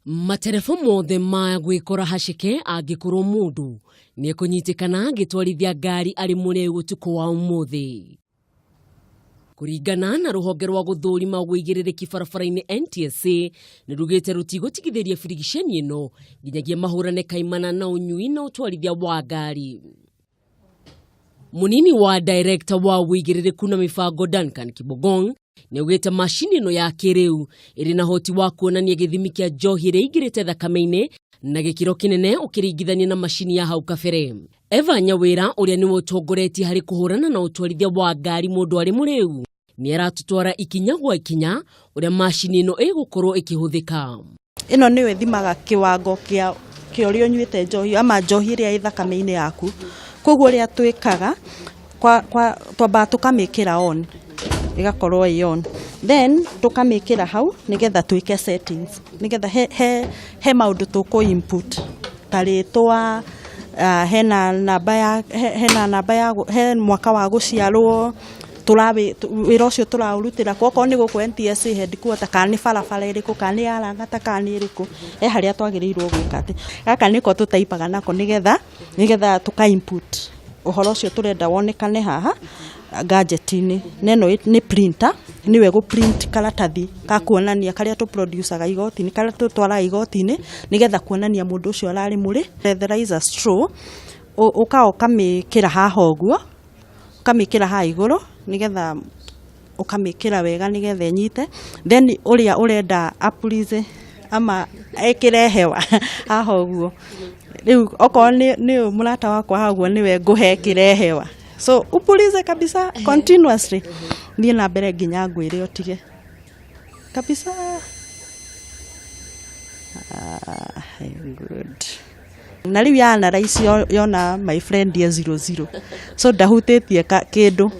Matereba mothe ma gwĩkora haceke angĩkorwo mũndũ nĩekũnyitĩkana agĩtwarithia ngari arĩ mũrĩu ũtukũ wa ũmũthĩ. Kũringana na rũhonge rwa gũthũrima wĩigĩrĩrĩki barabara-inĩ NTSA nĩ rugĩte rũtigũtigithĩria birigiceni ĩno nginyagia mahũrane kaimana na ũnyui na ũtwarithia wa ngari. Mũnini wa director wa wĩigĩrĩrĩku na mĩbango Duncan Kibogong nĩaugĩte macini ĩno ya kĩrĩu ĩrĩ na hoti wa kuonania gĩthimi kĩa njohi ĩrĩa ĩingĩrĩte thakame-inĩ na gĩkĩro kĩnene ũkĩringithania na macini ya hau kabere. Eva Nyawĩra ũrĩa nĩwe ũtongoretie harĩ kũhũrana na ũtwarithia wa ngari mũndũ arĩ mũrĩu nĩ aratũtwara ikinya gwa ikinya ũrĩa macini ĩno ĩgũkorwo ĩkĩhũthĩka. Ĩno nĩyo ĩthimaga kĩwango kĩa kĩa ũrĩa ũnyuĩte njohi ama njohi ĩrĩa ĩ thakame-inĩ yaku. Koguo ũrĩa twĩkaga, twambaga tũkamĩkĩra on, ĩgakorwo ĩ on. Then tũkamĩkĩra hau nĩgetha twĩke settings, nĩgetha he maũndũ tũkũ input ta rĩtwa, hena namba ya, hena namba ya, he mwaka wa gũciarwo. Wĩra ũcio tũraũrutĩra kũ, okorwo nĩ gũkũ NTSA headquarter, kana nĩ barabara ĩrĩkũ, kana nĩ ya Lang'ata kana nĩ ĩrĩkũ, he harĩa twagĩrĩirwo gwĩka atĩ. Gaka nĩko tũtaipaga nako nĩgetha nĩgetha tũka input ũhoro ũcio tũrenda wonekane haha gadget-inĩ. Na ĩno nĩ printer, nĩyo ĩgũ print karatathi ga kuonania karĩa tũ produce aga igoti-inĩ, karĩa tũtwaraga igoti-inĩ nĩgetha kuonania mũndũ ũcio ararĩ mũrĩ. Breathalyzer straw, ũkaga ũkamĩkĩra haha ũguo. Ũkamĩkĩra haha igũrũ nĩgetha ũkamĩkĩra wega nĩgetha ĩnyite, then ũrĩa ũrenda apulize ama ekĩre hewa haha ũguo, rĩu okorwo nĩ ũyũ mũrata wakwa haha ũguo nĩwe ngũhe ekĩre hewa, so upulize kabisa continuously, thiĩ na mbere nginya ngwĩre ũtige kabisa. Good. Na rĩu ya analyze yona my friend ye 00, so ndahutĩtie kĩndũ,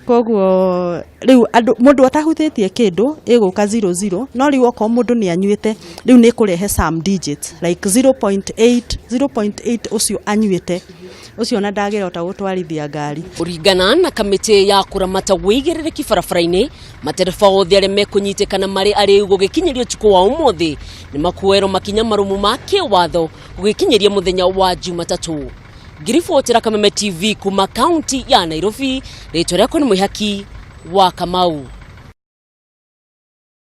koguo rĩu andũ mũndũ atahutĩtie kĩndũ ĩgũka 00. No rĩu okorwo mũndũ nĩ anyuĩte, rĩu nĩ ĩkũrehe some digits like 0.8 0.8. Ũcio anyuĩte ũcio ona ndangĩhota gũtwarithia ngari. Kũringana na kamĩtĩ ya kũramata wĩigĩrĩrĩki barabara-inĩ, matereba othe arĩa mekũnyitĩkana marĩ arĩu gũgĩkinyĩria ũtukũ wa ũmũthĩ nĩ makuoerwo makinya marũmu ma kĩwatho gũgĩkinyĩria mũthenya wa Jumatatũ. Ngĩribotera Kameme TV kuma kaunti ya Nairobi, rĩtwa rĩakwa nĩ Mwĩhaki wa Kamau.